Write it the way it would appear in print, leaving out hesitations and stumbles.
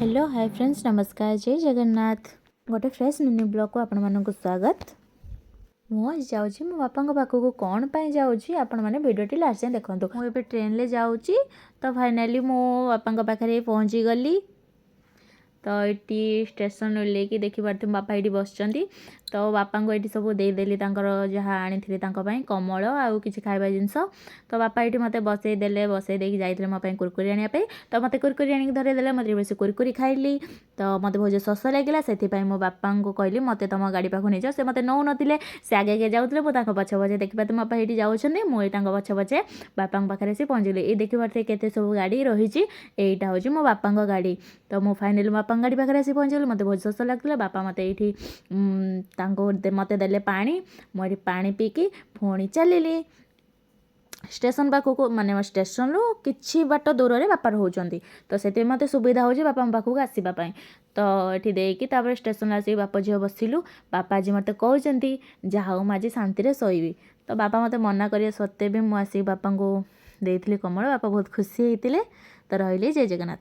Hello, ହାଏ friends, ନମସ୍କାର, ଜୟ ଜଗନ୍ନାଥ। ଗୋଟେ fresh mini ବ୍ଲଗ୍କୁ ଆପଣମାନଙ୍କୁ ସ୍ୱାଗତ। ମୁଁ ଆଜି ଯାଉଛି ମୋ ବାପାଙ୍କ ପାଖକୁ। କ'ଣ ପାଇଁ ଯାଉଛି, ଆପଣମାନେ ଭିଡ଼ିଓଟି ଲାଷ୍ଟ ଯାଏଁ ଦେଖନ୍ତୁ। ମୁଁ ଏବେ ଟ୍ରେନ୍ରେ ଯାଉଛି। ତ ଫାଇନାଲି ମୁଁ ବାପାଙ୍କ ପାଖରେ ପହଞ୍ଚିଗଲି। ତ ଏଠି ଷ୍ଟେସନ୍ ଓହ୍ଲେଇକି ଦେଖିପାରୁଥିବେ, ବାପା ଏଇଠି ବସିଛନ୍ତି। ତ ବାପାଙ୍କୁ ଏଇଠି ସବୁ ଦେଇଦେଲି, ତାଙ୍କର ଯାହା ଆଣିଥିଲି ତାଙ୍କ ପାଇଁ, କମଳ ଆଉ କିଛି ଖାଇବା ଜିନିଷ। ତ ବାପା ଏଇଠି ମୋତେ ବସେଇ ଦେଲେ। ବସେଇ ଦେଇକି ଯାଇଥିଲେ ମୋ ପାଇଁ କୁରକୁରି ଆଣିବା ପାଇଁ। ତ ମୋତେ କୁରକୁରି ଆଣିକି ଧରେଇ ଦେଲେ। ମୋତେ ବେଶୀ କୁରକୁରି ଖାଇଲି, ତ ମୋତେ ବହୁତ ଶୋଷ ଲାଗିଲା। ସେଥିପାଇଁ ମୋ ବାପାଙ୍କୁ କହିଲି, ମୋତେ ତୁମ ଗାଡ଼ି ପାଖକୁ ନେଇଯାଅ। ସେ ମୋତେ ନେଉନଥିଲେ, ସେ ଆଗେ ଆଗେ ଯାଉଥିଲେ, ମୁଁ ତାଙ୍କ ପଛେ ପଛେ। ଦେଖିପାରୁଥିବେ, ମୋ ବାପା ଏଇଠି ଯାଉଛନ୍ତି, ମୁଁ ଏଇ ତାଙ୍କ ପଛେ ପଛେ ବାପାଙ୍କ ପାଖରେ ଆସି ପହଞ୍ଚିଲି। ଏଇ ଦେଖିପାରୁଥିବେ, କେତେ ସବୁ ଗାଡ଼ି ରହିଛି। ଏଇଟା ହେଉଛି ମୋ ବାପାଙ୍କ ଗାଡ଼ି। ତ ମୁଁ ଫାଇନାଲି ମୋ ବାପାଙ୍କ ଗାଡ଼ି ପାଖରେ ଆସି ପହଞ୍ଚିଗଲି। ମୋତେ ବହୁତ ଶୋଷ ଲାଗୁଥିଲା। ବାପା ମୋତେ ଏଇଠି ତାଙ୍କୁ ମୋତେ ଦେଲେ ପାଣି। ମୁଁ ଏଠି ପାଣି ପିଇକି ପୁଣି ଚାଲିଲି ଷ୍ଟେସନ ପାଖକୁ। ମାନେ ଷ୍ଟେସନରୁ କିଛି ବାଟ ଦୂରରେ ବାପା ରହୁଛନ୍ତି, ତ ସେଥିପାଇଁ ମୋତେ ସୁବିଧା ହେଉଛି ବାପାଙ୍କ ପାଖକୁ ଆସିବା ପାଇଁ। ତ ଏଠି ଦେଇକି ତାପରେ ଷ୍ଟେସନରେ ଆସିକି ବାପ ଝିଅ ବସିଲୁ। ବାପା ଆଜି ମୋତେ କହୁଛନ୍ତି, ଯାହା ହଉ, ମୁଁ ଆଜି ଶାନ୍ତିରେ ଶୋଇବି। ତ ବାପା ମୋତେ ମନା କରିବା ସତ୍ତ୍ୱେ ବି ମୁଁ ଆସିକି ବାପାଙ୍କୁ ଦେଇଥିଲି କମଳ। ବାପା ବହୁତ ଖୁସି ହେଇଥିଲେ। ତ ରହିଲି, ଜୟ ଜଗନ୍ନାଥ।